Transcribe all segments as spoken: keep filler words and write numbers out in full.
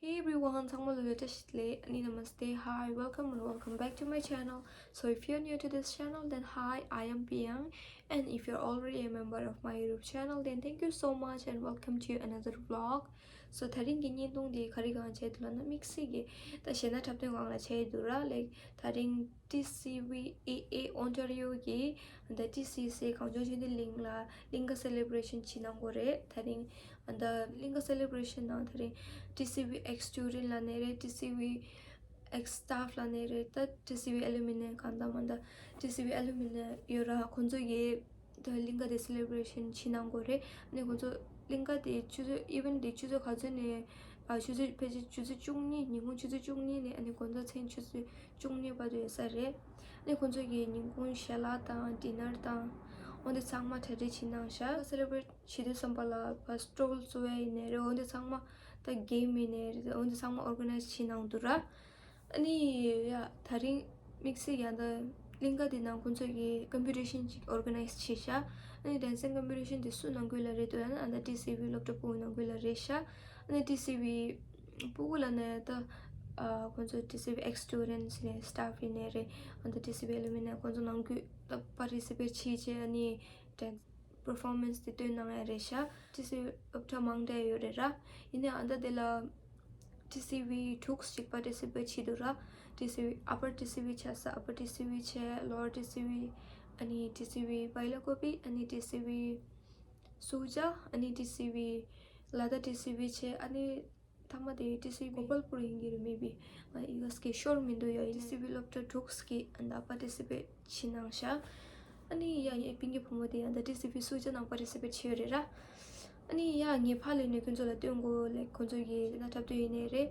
Hey everyone, ཚང་མ་ལ་བཀྲ་ཤིས་བདེ་ལེགས། ཨ་ནི་namaste, hi, welcome or welcome back to my channel. So if you're new to this channel, then hi, I am Piyang. And if you're already a member of my YouTube channel, then thank you so much and welcome to another vlog. So ད་རིང་གི་བརྙན་ཐུང་འདི་ག་རེ་སྒང་བྱས་འདུག་ལབ་ན། དམིགས་བསལ་གྱི་ད་གཞས་སྣ་འཁྲབ་སྟོན་སྒང་ལ་བྱས་འདུག་ར། ལའིཀ་ད་རིང་ཊི་སི་ཝི་ཨེ་ཨེ་Ontario གི་ད་ཊི་སི་སི་གངས་ལྗོངས་ཆོས་ལྡན་གླིང་ལ་གླིང་ག་སེ་ལེ་བྷ་རེ་ཤན་བྱེད་གནང་གི་ཡོད་རེད། ད་རིང་ད་གླིང་ག་སེ་ལེ་བྷ་རེ་ཤན་ནང་ད་རིང་ཊི་སི་ཝི་ཨེགས་སི་ཊུ་ཌེན་ཊི་ལབ་ནའི་རེད། ཊི་སི་ཝི་ཨེགས་སི་ཊཕ་ལབ་ནའི་རེད། ད་ཊི་སི་ཝི་ཨེ་ལུ་མི་ནའི་གང་ལྟར་མ་ད་ཊི་སི་ཝི་ཨེ་ལུ་མི་ནའི་ཡོད་ར། ཁོང་ཚོ་གིས་ད་གླིང་ག་དེ་སེ་ལེ་བྷ་རེ་ཤན་བྱེད་གནང་གི་ཡོད་རེད། ཨ་ནི་ཁོང་ཚོ་གླིང་ག་དེ་ཆུ་ཚོད་ཨི་ཝེན་ཊི་དེ་ཆུ་ཚོད་ག་ཚོད་ནས། ཨ་ཆུ་ཚོད་ཕལ་ཆེར་ཆུ་ཚོད་བཅུ་གཉིས། ཉིན་གུང་ཆུ་ཚོད་བཅུ་གཉིས་ནས་ཨ་ནི་དགོང་དག་མཚན་ཆུ་ཚོད་བཅུ་གཉིས་བར་དུ་ཡོད་ས་རེད། ཨ་ནི་ཁོང་ཚོ་གིས་ཉིན་གུང་ཞལ་ལག་དང་ཌི་ནར་དང་འོ་དེ་ཚང་མ་གྲ་སྒྲིག་བྱེད་གནང་ཤག་སེ་ལེ་བྷ་རེཊ་བྱེད་དུས་ཙམ་པ་ལ་ཕར་སི་ཊོལ་བཙུགས་ཡ་ཡིན་ནའི་རེད། འོ་དེ་ཚང་མ་ད་གེམ་ཡིན་ནའི་རེད། འོ་དེ་ཚང་མ་ཨོར་ག་ནའིཛ་བྱེད་གནང་འདུག་ར། ཨ་ནི་ཡ་ད་རིང་དམིགས་བསལ་ཡང་ད་གླིང་ག་དེ་ནང་ཁོང་ཚོ་གིས་ཀམ་པི་ཊི་ཤན་ཅིག་ཨོར་ག་ནའིཛ་བྱས་ཤག་ཨ་ནི་ཌན་སིང་ཀམ་པི་ཊི་ཤན་དེ་སུ་ནང་ཁུལ་ལ་རེད་འདུག་ལབ་ན། ཨ་ད་ཊི་སི་ཝི་སློབ་གྲྭ་ཕྲུ་གུ་ནང་ཁུལ་ལ་རེད་ཤག་ཨ་ནི་ཊི་སི་ཝི་ཕྲུ་གུ་ལབ་ན་ད་ཨ་ཁོང་ཚོ་ཊི་སི་ཝི་ཨེགས་སི་ཊུ་ཌེན་ཊི་ནས་སི་ཊཕ་ཡིན་ནའི་རེད། ཨ་ད་ཊི་སི་ཝི་ཨེ་ལུ་མི་ནའི་ཁོང་ཚོ་ནང་ཁུལ་ད་པར་ཊི་སི་པེཊ་བྱས་བྱས་ཨ་ནི་ཌན་སི་པར་ཕོར་མན་སི་དེ་སྟོན་གནང་ཡ་རེད་ཤག་ཊི་སི་ཝི་སློབ་གྲྭ་མང་དྲགས་ཡོད་རེད་ར། ཡིན་ནའི་ཨ་ད་དེ་ལ་ཊི་སི་ཝི་དྲུག་ཅིག་པར་ཊི་སི་པེཊ་བྱས་འདུག་ར། ཊི་སི་ཝི་ཨ་པར་ཊི་སི་ཝི་བྱས། སར་ཨ་པར་ཊི་སི་ཝི་བྱས། ལོ་ཝར་ཊི་སི་ཝི། ཨ་ནི་ཊི་སི་ཝི་བྷའི་ལ་ཀོ་པི། ཨ་ནི་ཊི་སི་ཝི་སུ་ཇཱ། ཨ་ནི་ཊི་སི་ཝི་ལ་དྭགས་ཊི་སི་ཝི་བྱས། ཨ་ནི་མཐའ་མ་དེ་ཊི་སི་ཝི་གོ་པལ་པུར་ཡིན་གྱི་རེད། མེ་བི་ང་ཡི་གེ་སྐད་ཤོར་མི་འདུག་ཡ། ཡིན་ཊི་སི་ཝི་སློབ་གྲྭ་དྲུག་གི་ཨ་ད་པར་ཊི་སི་པེཊ་བྱེད་གནང་ཤག་ཨ་ནི་ཡ་ངའི་སྤུན་ཀྱག་བུ་མོ་དེ་ཡང་ད་ཊི་སི་ཝི་སུ་ཇཱ་ནང་པར་ཊི་སི་པེཊ་བྱས་ཡོད་རེད་ར། ཨ་ནི་ཡ་ངས་ཕར་སླེབས་ནས་ཁོང་ཚོ་ལ་སྟོན་གོ། ལའིཀ་ཁོང་ཚོ་གིས་གཞས་སྣ་འཁྲབ་སྟོན་ཡིན་ནའི་རེད།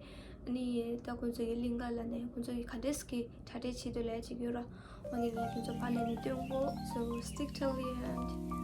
ཨ་ནི་ད་ཁོང་ཚོ་གིས་གླིང་ག་ལབ་ནའི་ཁོང་ཚོ་གིས་ག་འདྲས་ཀྱི་གྲ་སྒྲིག་བྱེད་འདུག་ལབ་ཅིག་ཡོད་ར། ཨ་ནི་ངས་ཁོང་ཚོ་ཕར་སླེབས་ནས་སྟོན་གོ། So stick till the end.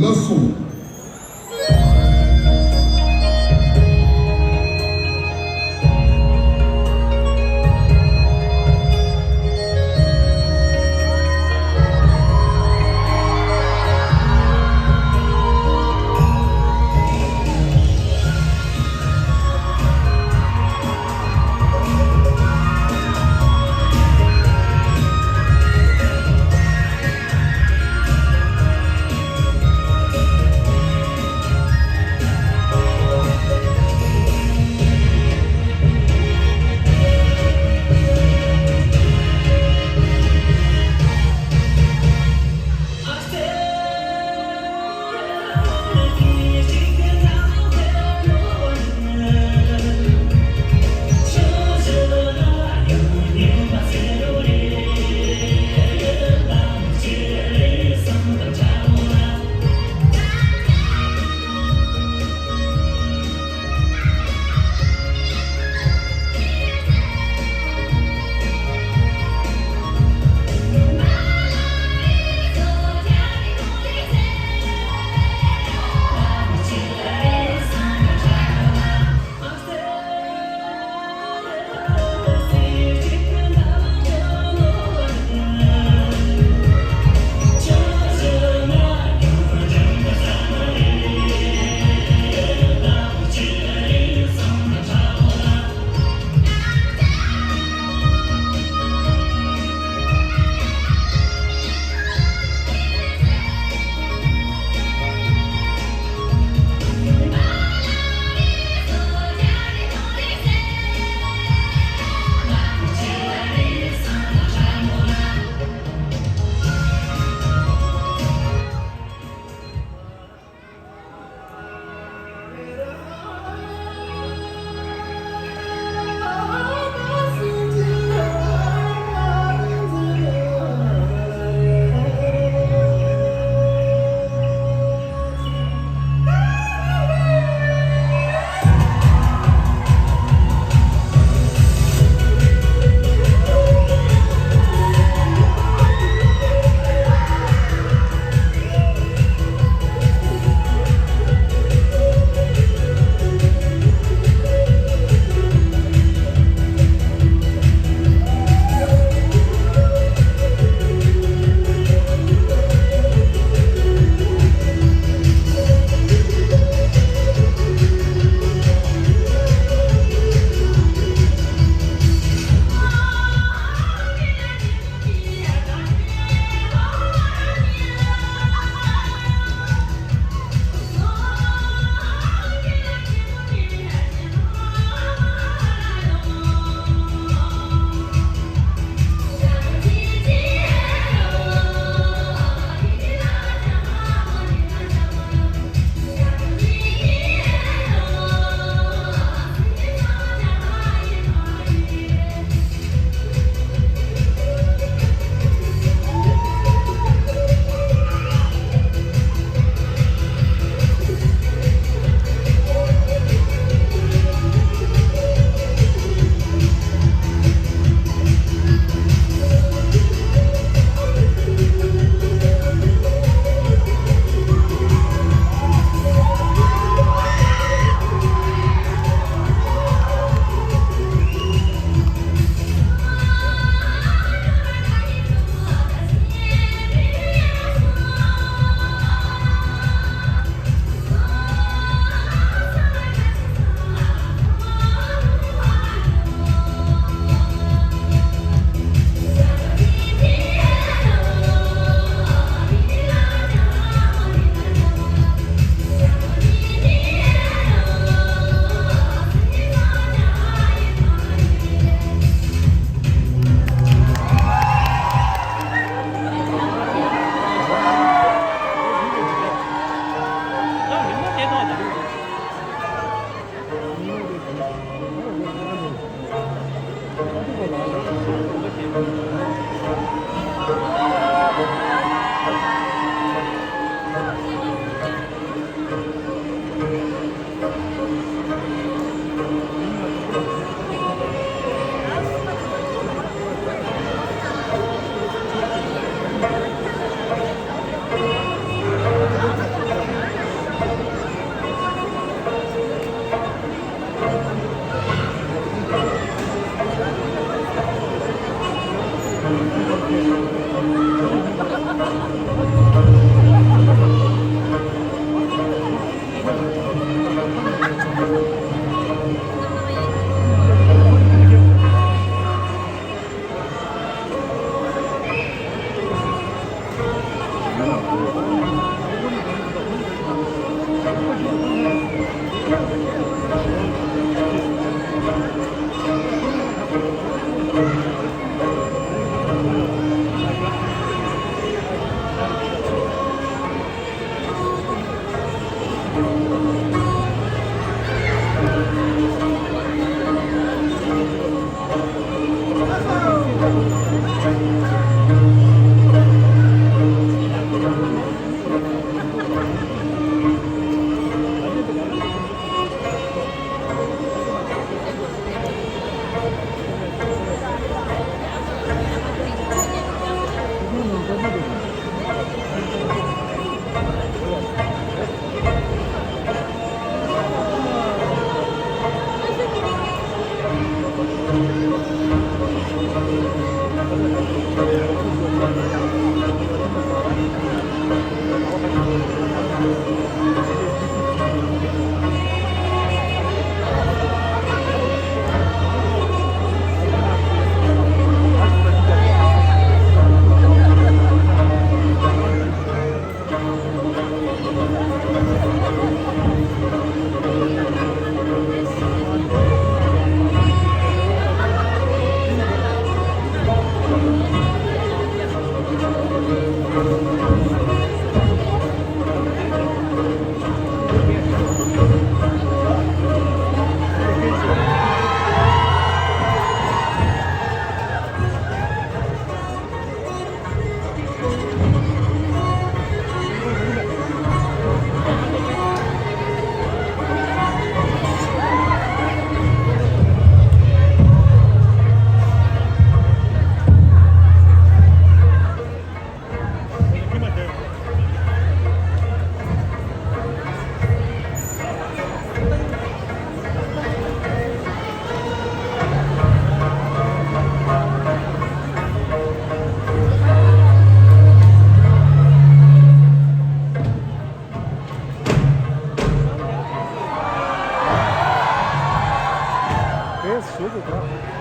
ལགས་སོ། དེ་ཞུ་དགོས་པ།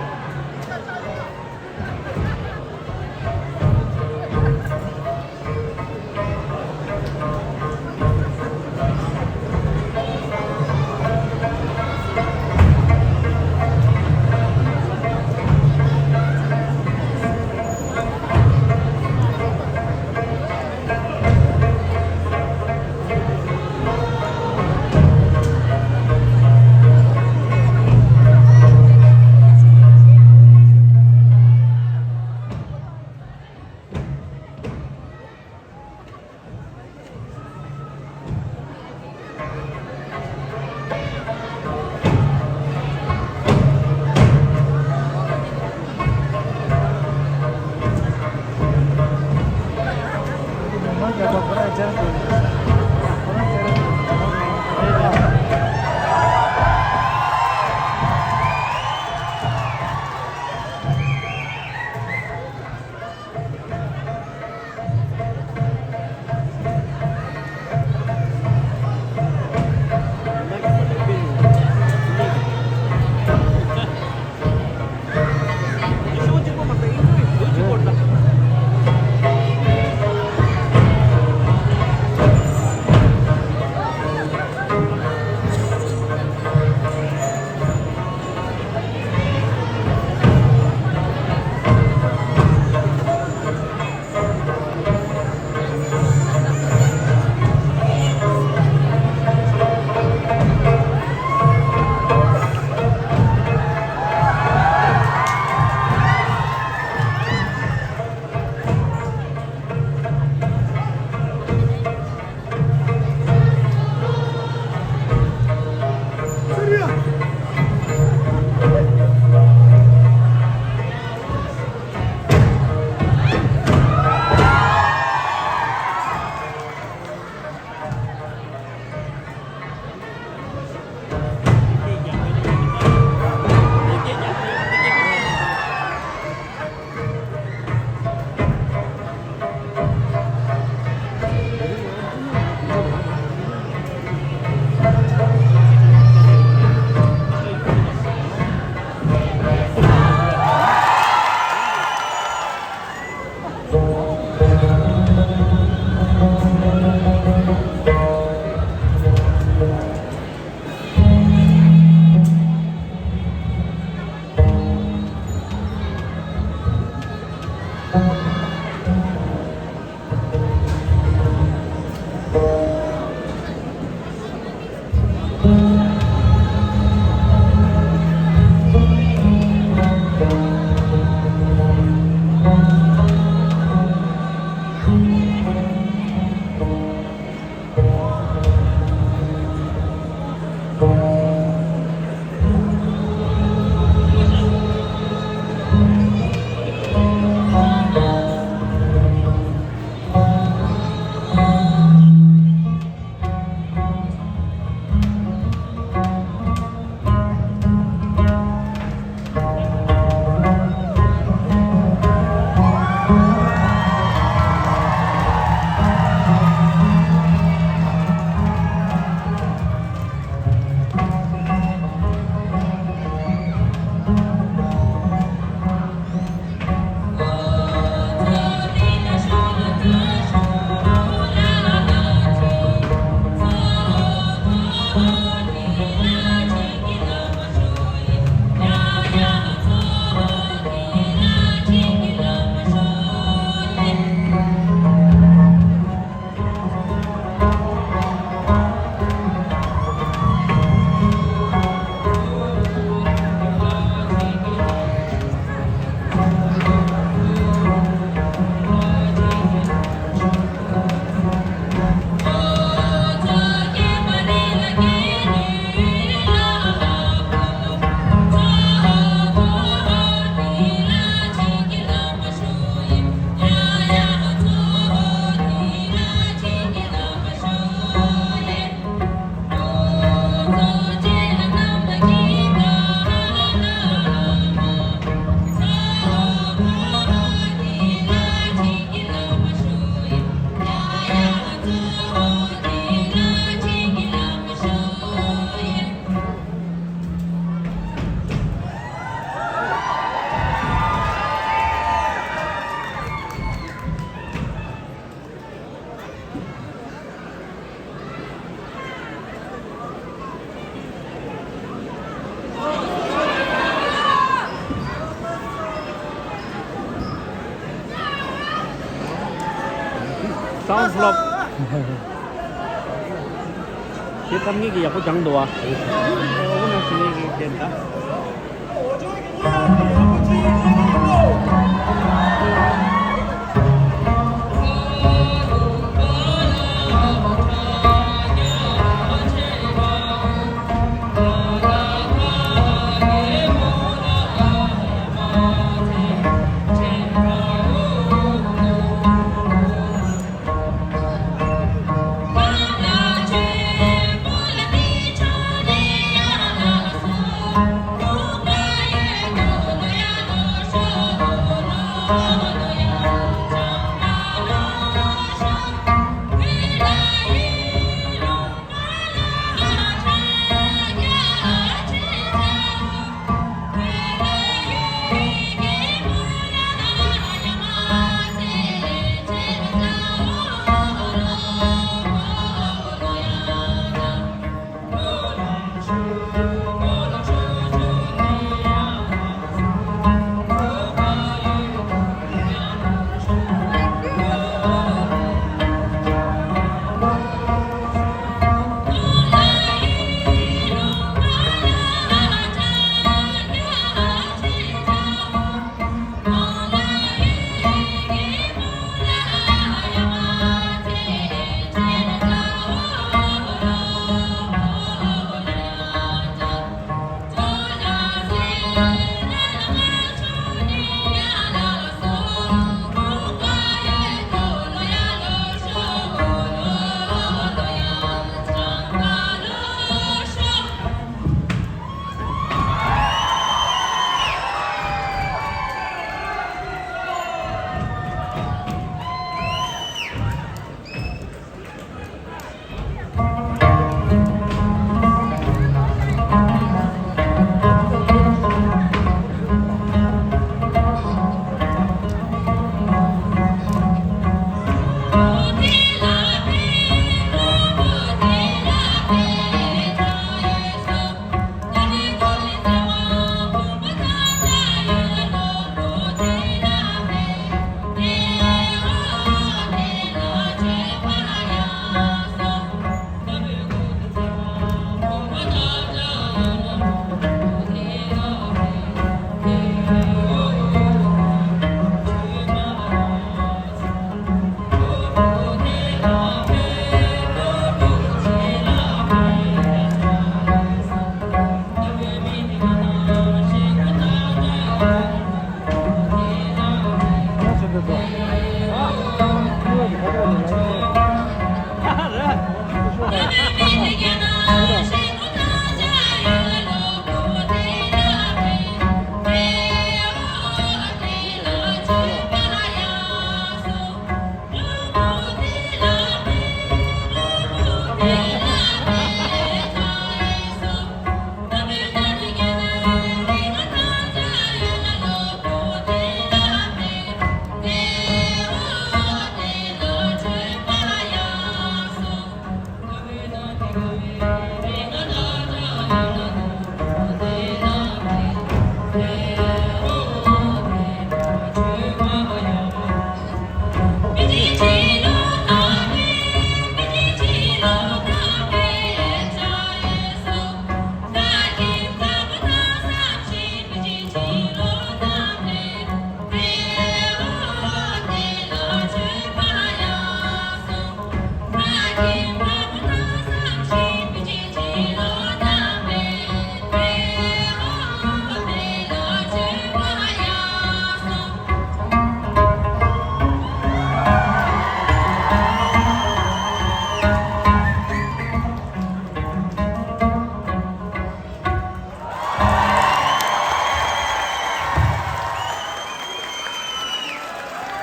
Sound flop. དེ་ཐབས་ངེས་ཀྱི་ཡག་པོ་སྦྱངས་འདུག་བ། ཨོ་ན་ཞིག་ངེས་ཀྱི་དེ་འདྲ།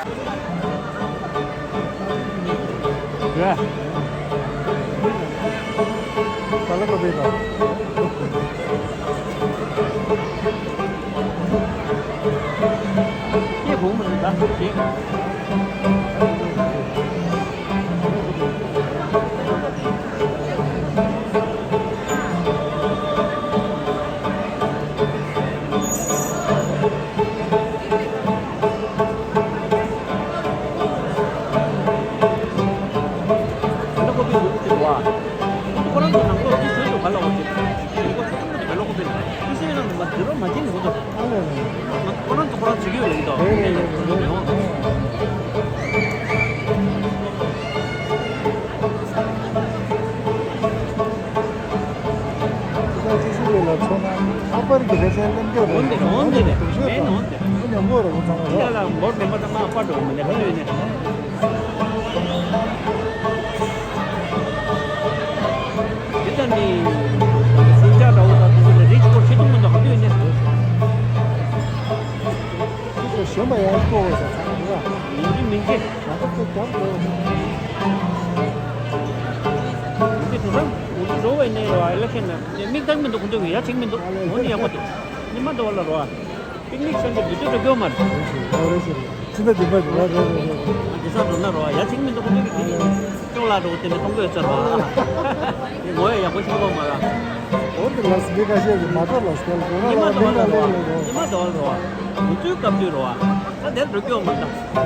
ཡ། ད་ལ་ཀོ་པེ་དང་། སྐྱེ་བོང་མི་འདི་ད་ཞིག་ཁོ་རང་ཚོ་ནང་ལོགས་ཀྱི་ཆོས་ལུགས་ག་ལ་འོ་ཅིག་ཡིན་གོ་ཚོད་ཐུབ་ཀྱི་མེ་ལོག་གོ་པེ་ལ་ཁུ་སིའི་ནང་དུ་མ་འཛིན་རོགས་མ་བྱེད་ནི་འོ་ཚོ། ཁོ་རང་ཚོ་ཁོ་རང་བྱེད་ཀྱི་ཡོད་ལ་ཡིན་དོ། ཁོ་རང་ཚོ་ཁོ་རང་ཚོ་ཡོང་། ད་ཅི་སྲིད་ལ་མཚོན་ན་ལྷག་པར་གྱི་ལྷ་སའི་གླེང་སྐྱོ་རེད། འོན་ཏེ་འོན་ཏེ་རེད། སྡུག་ཤོས་མེད་ནོ་འོན་ཏེ། ཨ་ཉམས་པོ་རེད་ཁོ་ཚང་མ་རེད། ཡ་ལ་མགོར་མེད་པ་ཚང་མ་ཨ་ཕ་འགྲོ་མི་ནས་ཕ་ལོས་ནས། དེ་ལྟར་ནི་སེང་ལྕགས་འདྲ་བོ་དང་དེ་ཚོ་ལ་རིགས་སྐོར་ཤེས་ཐུབ་མི་འདུག་ག་དུས་ནས། ཁྱེད་ཚོ་གཞོན་པ་ཡང་སྐོར་བ་ཟེར་ཚང་མ་རེད། མིན་གྱི་མིན་གྱི། ང་ཚོ་ཚོ་རྒྱབ་དགོས། འདི་དེང་སང་འུ་ཚོ་འགྲོ་བའི་གནས་རོ་ཨེ་ལ་ཁེན་ན་མིག་ལྟག་མི་འདུག་ཁོ་ཚོ་གི་ཡ་ཆེག་མི་འདུག་འོ་ནི་ཡག་པོ་འདུག་ཉི་མ་འདྲ་བ་ལ་རོ་ཨ། པིག་ནིག་སོན་ཏེ་འདི་དུས་འགྲོ་རྒྱུ་མ་རེད། རེད་ཟེར་རེད། ཕྱི་ཟླ་བདུན་པ་རེད། རེད་རེད་རེད། དེང་སང་འགྲོ་ན་རོ་ཨ་ཡ་ཆེག་མི་འདུག་ཁོ་ཚོ་གི་དེ་ནི་ཅོག་ལ་འགྲོ་དེ་ནི་གཏོང་དགོས་ཚར་རོ་ཨ། དེ་ངོ་ཡ་ཡག་པོ་ཞིག་ལོ་མ་ར། འོ་དེ་ལ་སི་མི་ཁ་ཤས་ཀྱི་མ་གཏོགས་ལ་སི་ཀལ་གོ་ར་ཉི་མ་ལ་འདྲ་བ་ལ་ལེགས་ལེགས་རོ། ཉི་མ་འདྲ་བ་ལ་རོ་ཨ། འུ་ཚོའི་སྐབས་དུས་རོ་ཨ། ད་དེར་འགྲོ་རྒྱུ་མ་རེད། ལ་ཡ།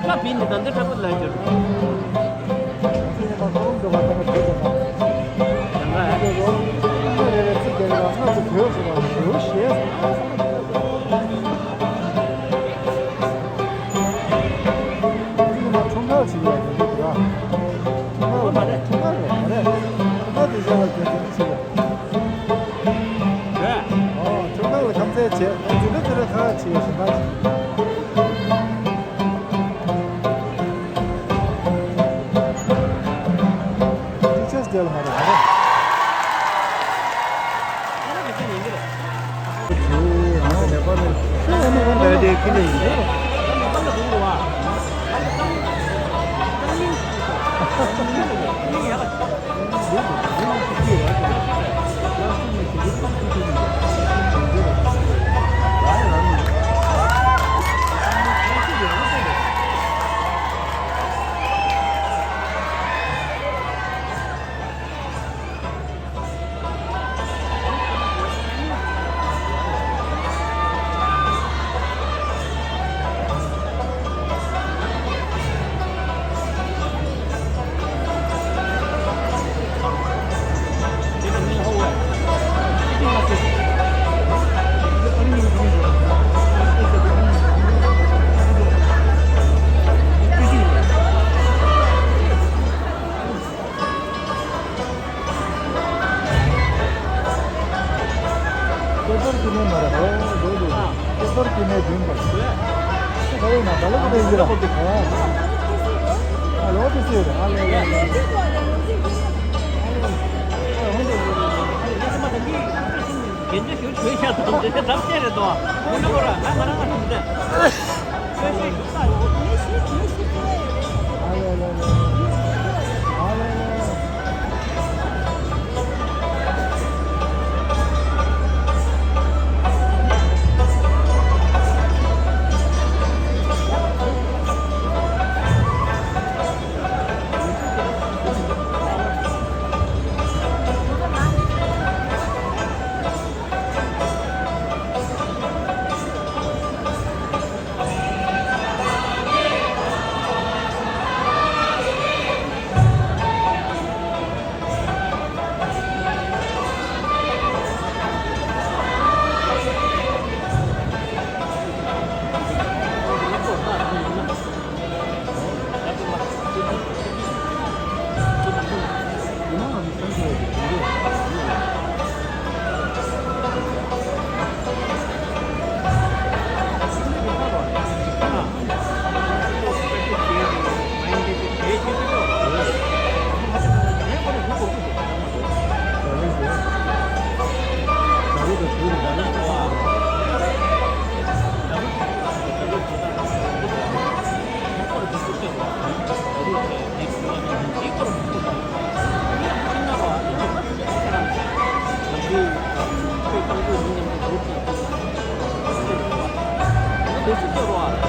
ཁ་བི་ནི་ད་འདི་ཁྲ་པོ་ལ་འགྱུར། ཁྱད་པར་གྱི་གནས་མ་རེད། ཨོ་འདུག་འདུག་ཁྱད་པར་གྱི་གནས་བདུན་པ། ཁ་ཡོད་ན་ད་ལོ་གོ་དེ་ཡིན་གྱི་ར། ཨ་ལོ་དེ་སུ་རེད། ཨ་ལོ་ལོ་ལོ། རྒན་ཆ་ཞུ་ཞུ་ཤ་དང་འདྲེ་དམ་བཅས་རེད་དོ། མི་ནོ་ར་ང་ང་རང་ང་ཞུ་འདྲ། ཞུ་ཞུ་ཞུ་ས། ཨ་ལེ་ལེ་ལེ། ཨ་ལེ་ལེ།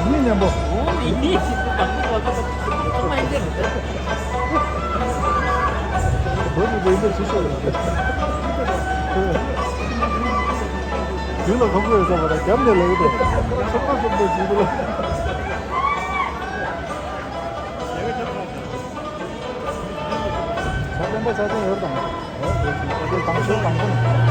མི་མཉམ་པོ། བོད་ཀྱི་རིག་གནས་ཆེ་ཤོས་ཡིན། དུས་ལ་ཁོམ་གི་ཡོད་ས་མ་རེད། རྒྱབ་ནས་ལེགས་ཏེ། ཚོགས་པ་ཚོགས་པ་ཞིག་ཏུ། ཆ་ཚང་པ་ཆ་ཚང་ཡོད་དང་། ཆ་ཚང་དང་ཆོས་དང་པོ།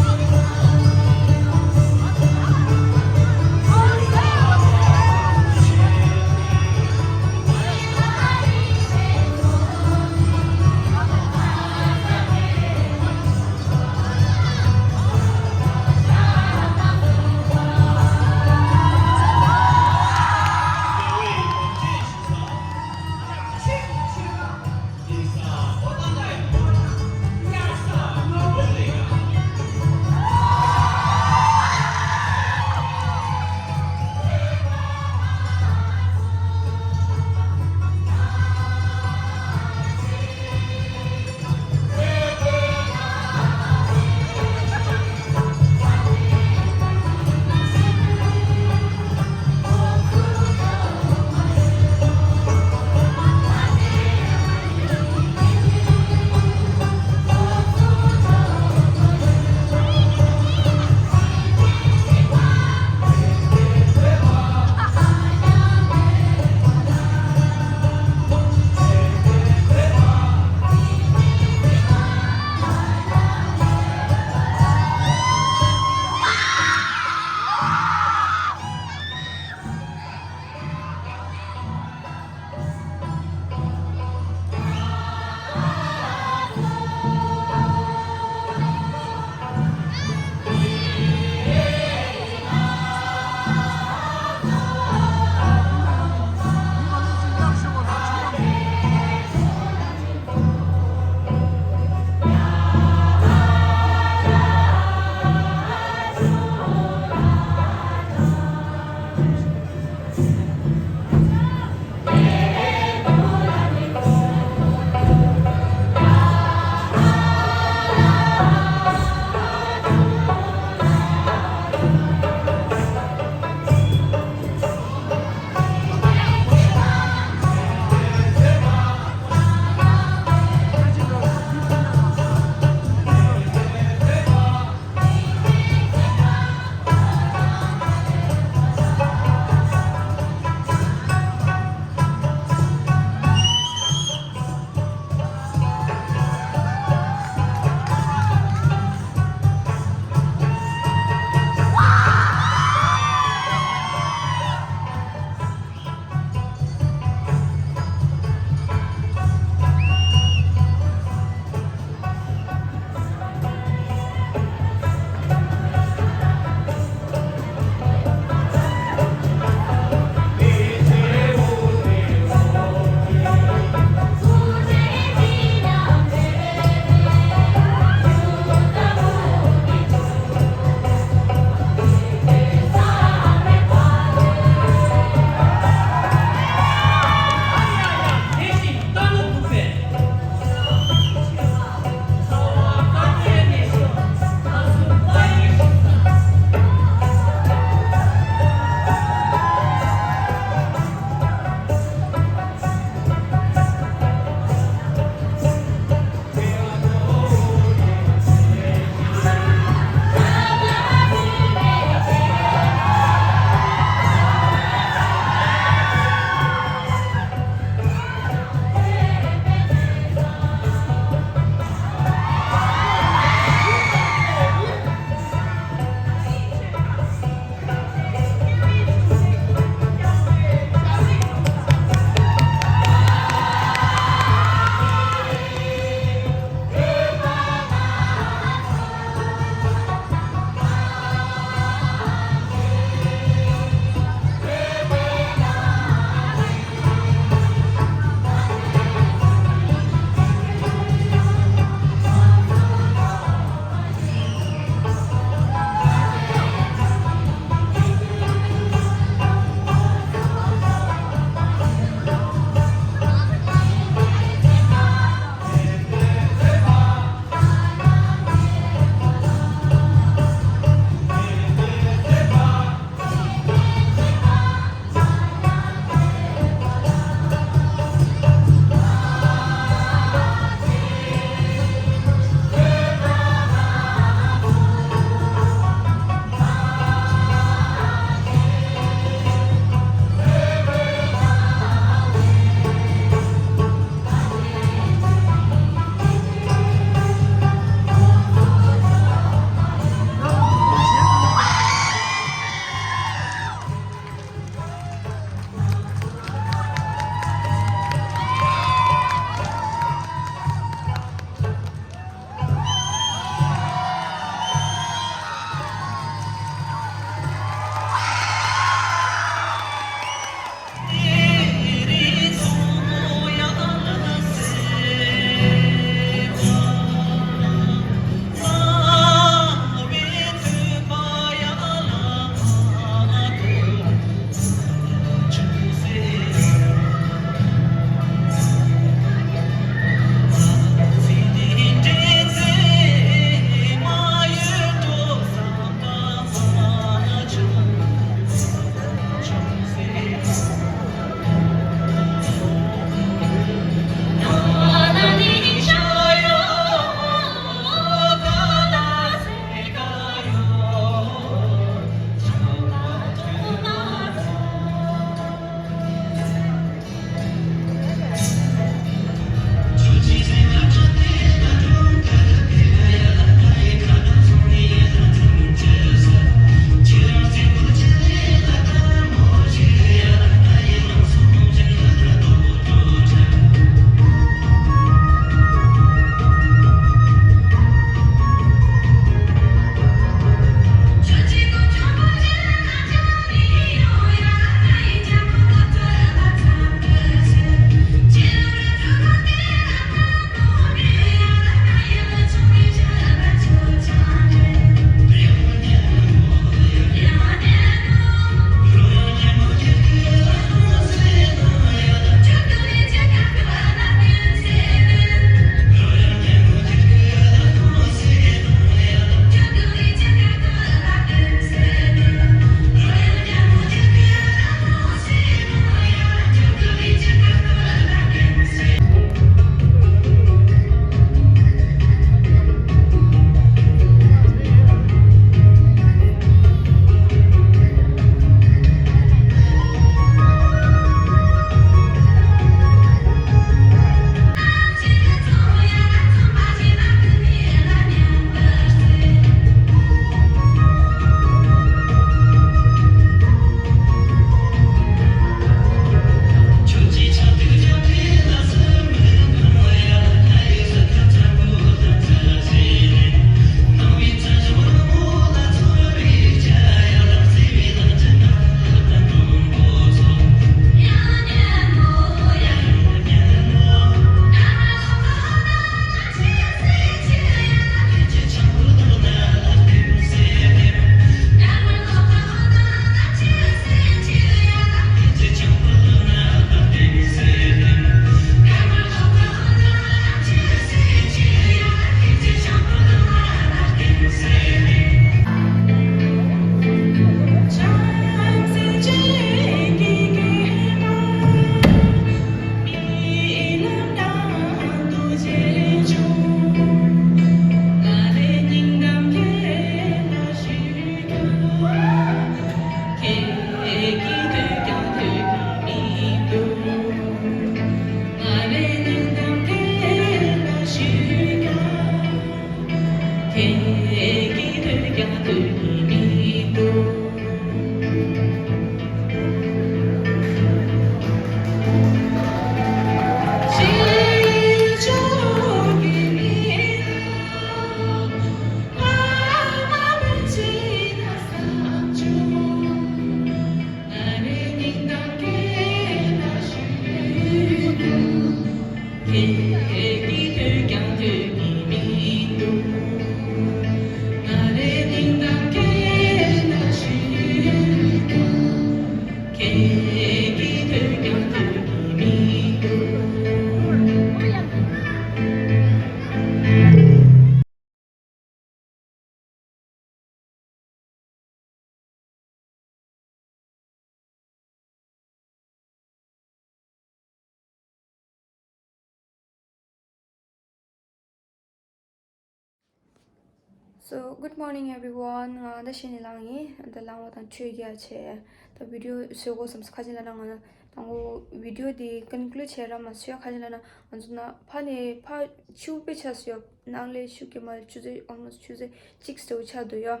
So, good morning everyone. ང་ད་ཤི་ནས་ལངས་ཡིན། ད་ལངས་པ་དང་ཆོས་རྒྱག་བྱས། ད་བི་ཌི་ཡོ་བཟོ་དགོས་བསམ་སོང་། ཁ་ཅིག་ལབ་ན་ང་དང་པོ་བི་ཌི་ཡོ་དེ་ཀོན་ཀུ་ལུཌ་བྱས་ར་མ་བཟོས། ཁ་ཅིག་ལབ་ན་ང་ཚོ་ན་ཕ་ནས་ཕ་ཆུ་བོ་དཔེ་ཆགས་སོང་ཡོད། ནང་ལས་ཆུ་གི་མ་ཆུ་ཚོད་almost ཆུ་ཚོད་གཅིག་ཙམ་ཆགས་འདུག་ཡོད།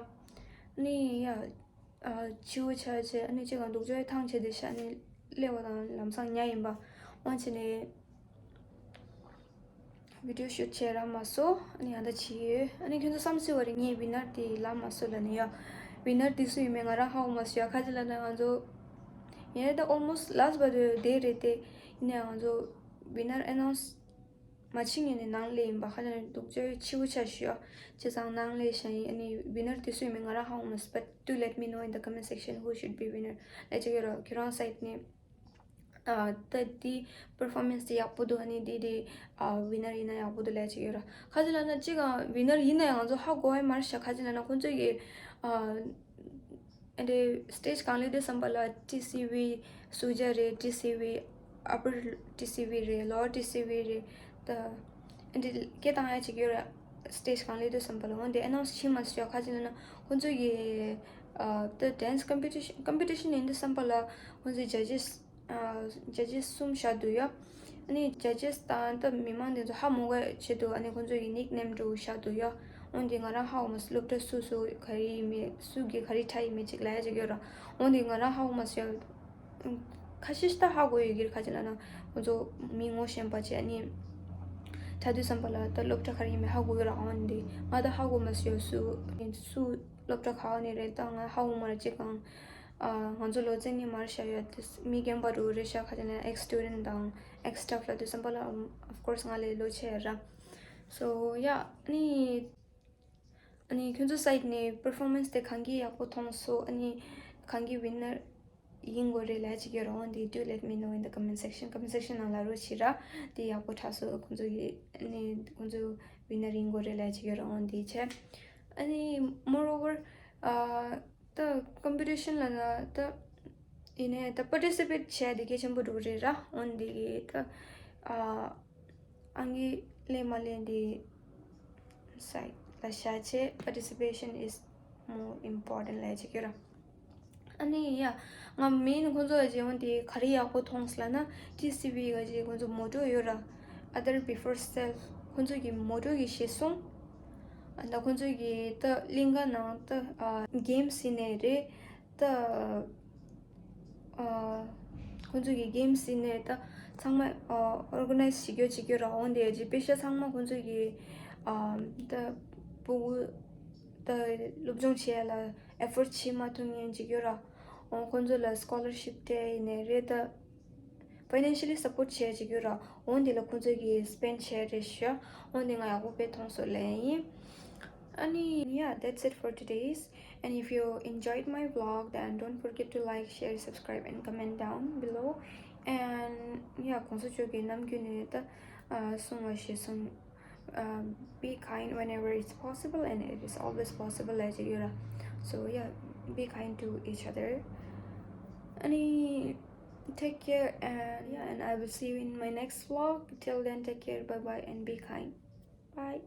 ནི་ཡ། ཨ་ཆུ་བོ་ཆགས་བྱས་ཨ་ནི་ཅིག་གང་འདུག་ཅོ་ཡི་ཐང་ཆད་དེ་ཤ་ནི་སླེབས་པ་དང་ལམ་སང་ཉལ་ཡིན་པ། འོང་བྱས་ནས་བི་ཌི་ཡོ་ཤུཊ་བྱས་ར་མ་སོང་། ཨ་ནི་ཡང་ད་བྱས་ཡོད། ཨ་ནི་ཁྱོད་ཚོ་བསམ་སྲིད་པ་རེད། ངས་ཝི་ནར་དེ་ལབ་མ་སོང་ལབ་ནས་ཡ། ཝི་ནར་དེ་སུ་ཡིན་མིན་ང་རང་ཧ་གོ་མ་སོང་ཡ། ཁ་ཅིག་ལབ་ན་ང་ཚོ་ཡ་ད་almost last but the day རེད་དེ། ཡིན་ནའང་ང་ཚོ་ཝི་ནར་ཨེ་ནའུན་སི་མ་བྱེད་ངེས་ནས་ནང་སླེབས་ཡིན་པ། ཁ་ཅིག་ལབ་ན་འདུག་ཅོ་ཡི་ཆུ་བོ་ཆགས་ཤི་ཡ། བྱས་ཙང་ནང་སླེབས་ཤག་ཡིན། ཨ་ནི་ཝི་ནར་དེ་སུ་ཡིན་མིན་ང་རང་ཧ་གོ་མ་སོང་། But do let me know in the comment section who should be winner ལབ་ཅིག་ཡོད་ར། ཁྱོད་རང་སའིཌ་ནས། ཨ་ད་དེ་པར་ཕོར་མན་སི་དེ་ཡག་པོ་འདུག་ཨ་ནི་དེ་དེ་ཨ་ཝི་ནར་ཡིན་ན་ཡག་པོ་འདུག་ལབ་ཅིག་ཡོད་ར། ཁ་ཅིག་ལབ་ན་ཅིག་ག་ཝི་ནར་ཡིན་ན་ཡང་ང་ཚོ་ཧ་གོ་ཡ་མ་རེད་ཤག་ཁ་ཅིག་ལབ་ན་ཁོང་ཚོ་གི་ཨ་ཨ་འདྲ་སི་ཊེ་ཇི་གང་སླེབས་དུས་ཙམ་པ་ལ་ཊི་སི་ཝི་སུ་ཇ་རེད། ཊི་སི་ཝི་ཨ་པར་ཊི་སི་ཝི་རེད། ལོ་ཝར་ཊི་སི་ཝི་རེད། ད་ཨ་འདྲ་སྐད་བཏང་ཡ་ཅིག་ཡོད་ར། སི་ཊེ་ཇི་གང་སླེབས་དུས་ཙམ་པ་ལ། འོན་ཏེ་ཨེ་ནའུན་སི་བྱེད་མ་སོང་ཡ། ཁ་ཅིག་ལབ་ན་ཁོང་ཚོ་གི་ཨ་ད་ཌན་སི་ཀམ་པི་ཊི་ཤན་ཀམ་པི་ཊི་ཤན་ཡིན་དུས་ཙམ་པ་ལ་ཁོང་ཚོའི་ཇ་ཇེ་སི་ཨ་ཇ་ཇེ་སི་གསུམ་བཞག་འདུག་ཡ། ཨ་ནི་ཇ་ཇེ་སི་དང་ད་མི་མང་དེ་ཚོ་ཧ་མ་གོ་བའི་ཆེད་དུ་ཨ་ནི་ཁོང་ཚོ་ཡི་ནིག་ནེམ་འདྲ་བོ་བཞག་འདུག་ཡ། འོན་ཏེ་ང་རང་ཧ་གོ་མ་སོང་། སློབ་གྲྭ་སུ་སུ་ག་རེ་ཡིན་མིན་སུ་གི་ག་རེ་ཁྲ་ཡིན་མིན་ཅིག་ལབ་ཡ་ཅིག་ཡོད་ར། འོན་ཏེ་ང་རང་ཧ་གོ་མ་སོང་ཡ། ཁ་ཤས་ཤིག་ད་ཧ་གོ་ཡོད་ཀྱི་རེད། ཁ་ཅིག་ལབ་ན་ཁོང་ཚོ་མི་ངོ་ཤེས་པ་བྱས་ཨ་ནི་ད་དུས་ཙམ་པ་ལ་ད་སློབ་གྲྭ་ག་རེ་ཡིན་མིན་ཧ་གོ་ཡོད་ར། འོན་ཏེ་ང་ད་ཧ་གོ་མ་སོང་ཡ། སུ་སུ་སློབ་གྲྭ་ག་བ་ནས་རེད་ད་ང་ཧ་གོ་མ་ར། ཅིག་གང་ཨ་ང་ཚོ་ལོ་ཙཱ་ནས་མར་བཞག་ཡོད་དེ་མི་རྒན་པ་འདྲ་བོ་རེད་ཤག་ཁ་ཅིག་ལབ་ན་ཨེགས་སི་ཊུ་ཌེན་ཊི་དང་ཨེགས་སི་ཊ་ཕ་ལབ་དུས་ཙམ་པ་ལ་ཨོཕ་ཀོར་སི་ང་ལས་ལོ་ཆེ་ཡ་ར། སོ་ཡ་ཨ་ནི་ཨ་ནི་ཁྱོད་ཚོ་སའིཌ་ནས་པར་ཕོར་མན་སི་དེ་གང་གི་ཡག་པོ་མཐོང་སོང་། ཨ་ནི་གང་གི་ཝི་ནར་ཡིན་དགོས་རེད་ལབ་ཅིག་ཡོད་ར། འོན་ཏེ་do let me know in the comment section. ཀོ་མེན་ཊི་སེག་ཤན་ནང་ལབ་རོགས་བྱེད་ར། དེ་ཡག་པོ་ཆགས་སོང་། ཁོང་ཚོ་གི་ཨ་ནི་ཁོང་ཚོ་ཝི་ནར་ཡིན་དགོས་རེད་ལབ་ཅིག་ཡོད་ར། འོན་ཏེ་བྱས་ཨ་ནི་མོར་ཨོ་ཝར་ཨ་ད་ཀམ་པི་ཊི་ཤན་ལབ་ན་ད་ཡིན་ནའི་ད་པར་ཊི་སི་པེཊ་བྱས་དེ་གལ་ཆེན་པོ་འགྲོ་གི་རེད་ར། འོན་ཏེ་གི་ད་ཨ་ཨང་ཀི་ལེན་མ་ལེན་དེ་སའིཌ་ལ་བཞག་བྱས། Participation is more important ལབ་ཅིག་ཡོད་ར། ཨ་ནི་ཡ་ང་མེན་ཁོང་ཚོ་ལ་བྱས་འོན་ཏེ་ག་རེ་ཡག་པོ་མཐོང་སོང་ལབ་ན་ཊི་སི་ཝི་ག་བྱས་ཁོང་ཚོ་མོ་ཊོ་ཡོད་ར། Other before self ཁོང་ཚོ་གི་མོ་ཊོ་གི་གཞི་བཟུང་། ཨ་ད་ཁོང་ཚོ་གི་ད་གླིང་ག་ནང་ད་ཨ་གེམ་སི་ཡིན་ནའི་རེད། ད་ཨ་ཁོང་ཚོ་གི་གེམ་སི་ཡིན་ནའི་ད་ཚང་མ་ཨ་ཨོར་ག་ནའིཛ་བྱེད་རྒྱུ་བྱེད་རྒྱུ་ར། འོན་ཏེ་ཅི་དཔེ་ཤ་ཚང་མ་ཁོང་ཚོ་གི་ཨ་ད་ཕྲུ་གུ་ད་སློབ་སྦྱོང་བྱེད་ཡ་ལ་ཨེ་ཕོར་ཊི་བྱེད་མ་ཐུབ་མཁན་བྱེད་རྒྱུ་ར། འོ་ཁོང་ཚོ་ལ་སི་ཀོ་ལར་ཤིབ་སྤྲད་ཡིན་ནའི་རེད། ད་ཕའི་ནན་ཤལ་ལི་སབ་པོརཊ་བྱེད་ཡ་བྱེད་རྒྱུ་ར། འོན་ཏེ་ལ་ཁོང་ཚོ་གི་སི་པེན་ཌི་བྱེད་ཡ་རེད་ཤག་འོན་ཏེ་ང་ཡག་པོ་དཔེ་མཐོང་སོང་ལབ་ཡིན། ཨ་ནི་yeah, that's it for today's. And if you enjoyed my vlog, then don't forget to like, share, subscribe, and comment down below. And yeah, གོང་ས་མཆོག་གིས་ནམ་རྒྱུན་ནས་ད་ཨ་གསུང་བ་བཞིན་སོང་། Um, be kind whenever it's possible, and it is always possible ལབ་ཅིག་ཡོད་ར། So yeah, be kind to each other. ཨ་ནི take care, and yeah, and I will see you in my next vlog. Till then, take care, bye bye, and be kind. Bye.